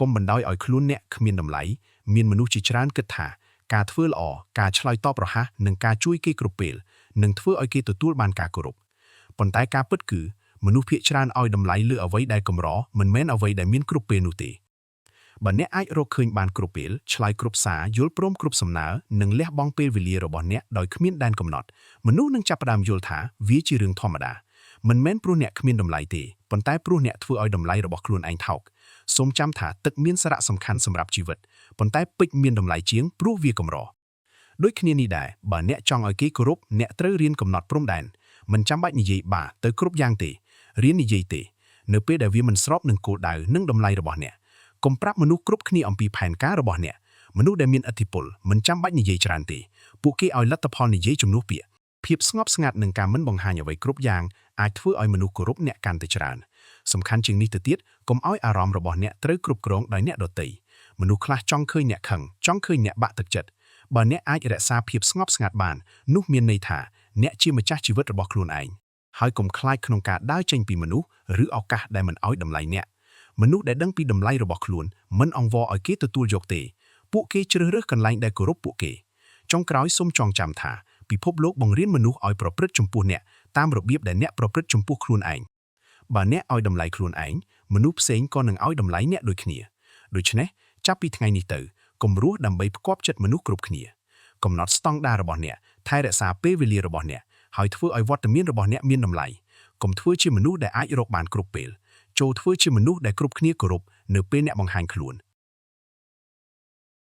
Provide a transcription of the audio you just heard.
កុំបណ្ដោយឲ្យខ្លួនអ្នកគ្មានតម្លៃមានមនុស្សជាច្រើនគិតថាការធ្វើល្អការឆ្លើយតបរហ័សនិងការជួយគេគ្រប់ពេលនឹងធ្វើឲ្យគេទទួលបានការគោរពប៉ុន្តែការពិតគឺមនុស្សភាគច្រើនឲ្យតម្លៃលើអ្វីដែលកម្រមិនមែនអ្វីដែលមានគ្រប់ពេលនោះទេបើអ្នកអាចរកឃើញបានគ្រប់ពេលឆ្លើយគ្រប់សារយល់ព្រមគ្រប់សំណើនិងលះបង់ពេលវេលារបស់អ្នកដោយគ្មានដែនកំណត់មនុស្សនឹងចាប់ផ្ដើមយល់ថាវាជារឿងធម្មតាមិនមែនព្រោះអ្នកគ្មានតម្លៃទេប៉ុន្តែព្រោះអ្នកធ្វើឲ្យតម្លៃរបស់ខ្លួនឯងថោកសូមចាំថាទឹកមានសារៈសំខាន់សម្រាប់ជីវិតប៉ុន្តែពេជ្រមានតម្លៃជាងព្រោះវាកម្រដូចគ្នានេះដែរបើអ្នកចង់ឲ្យគេគោរពអ្នកត្រូវរៀនកំណត់ព្រំដែនមិនចាំបាច់និយាយបាទទៅគ្រប់យ៉ាងទេរៀននិយាយទេនៅពេលដែលវាមិនស្របនឹងគោលដៅនិងតម្លៃរបស់អ្នកកុំប្រាប់មនុស្សគ្រប់គ្នាអំពីផែនការរបស់អ្នកមនុស្សដែលមានឥទ្ធិពលមិនចាំបាច់និយាយច្រើនទេពួកគេឲ្យលទ្ធផលនិយាយជំនួសពាក្យភាពស្ងប់ស្ងាត់និងការមិនបង្ហាញអ្វីគ្រប់យ៉ាងអាចធ្វើឲ្យមនុស្សគោរពអ្នកកាន់តែច្រើនសំខាន់ជាងនេះទៅទៀតកុំឲ្យអារម្មណ៍របស់អ្នកត្រូវគ្រប់គ្រងដោយអ្នកដទៃមនុស្សខ្លះចង់ឃើញអ្នកខឹងចង់ឃើញអ្នកបាក់ទឹកចិត្តបើអ្នកអាចរក្សាភាពស្ងប់ស្ងាត់បាននោះមានន័យថាអ្នកជាម្ចាស់ជីវិតរបស់ខ្លួនឯងហើយកុំខ្លាចក្នុងការដើរចេញពីមនុស្សឬឱកាសដែលមិនឲ្យតម្លៃអ្នកមនុស្សដែលដឹងពីតម្លៃរបស់ខ្លួនមិនអង្វរឲ្យគេទទួលយកទេពួកគេជ្រើសរើសកន្លែងដែលគោរពពួកគេចុងក្រោយសូមចងចាំថាពិភពលោកបង្រៀនមនុស្សឲ្យប្រព្រឹត្តចំពោះអ្នកតាមរបៀបដែលអ្នកប្រព្រឹត្តចំពោះខ្លួនឯងបើអ្នកឲ្យតម្លៃខ្លួនឯងមនុស្សផ្សេងក៏នឹងឲ្យតម្លៃអ្នកដូចគ្នាដូច្នេះចាប់ពីថ្ងៃនេះទៅកុំរស់ដើម្បីផ្គាប់ចិត្តមនុស្សគ្រប់គ្នាកំណត់ស្តង់ដាររបស់អ្នកថែរក្សាពេលវេលារបស់អ្នកហើយធ្វើឲ្យវត្តមានរបស់អ្នកមានតម្លៃកុំធ្វើជាមនុស្សដែលអាចរកបានគ្រប់ពេលចូរធ្វើជាមនុស្សដែលគ្រប់គ្នាគោរពនៅពេលអ្នកបង្ហាញខ្លួន។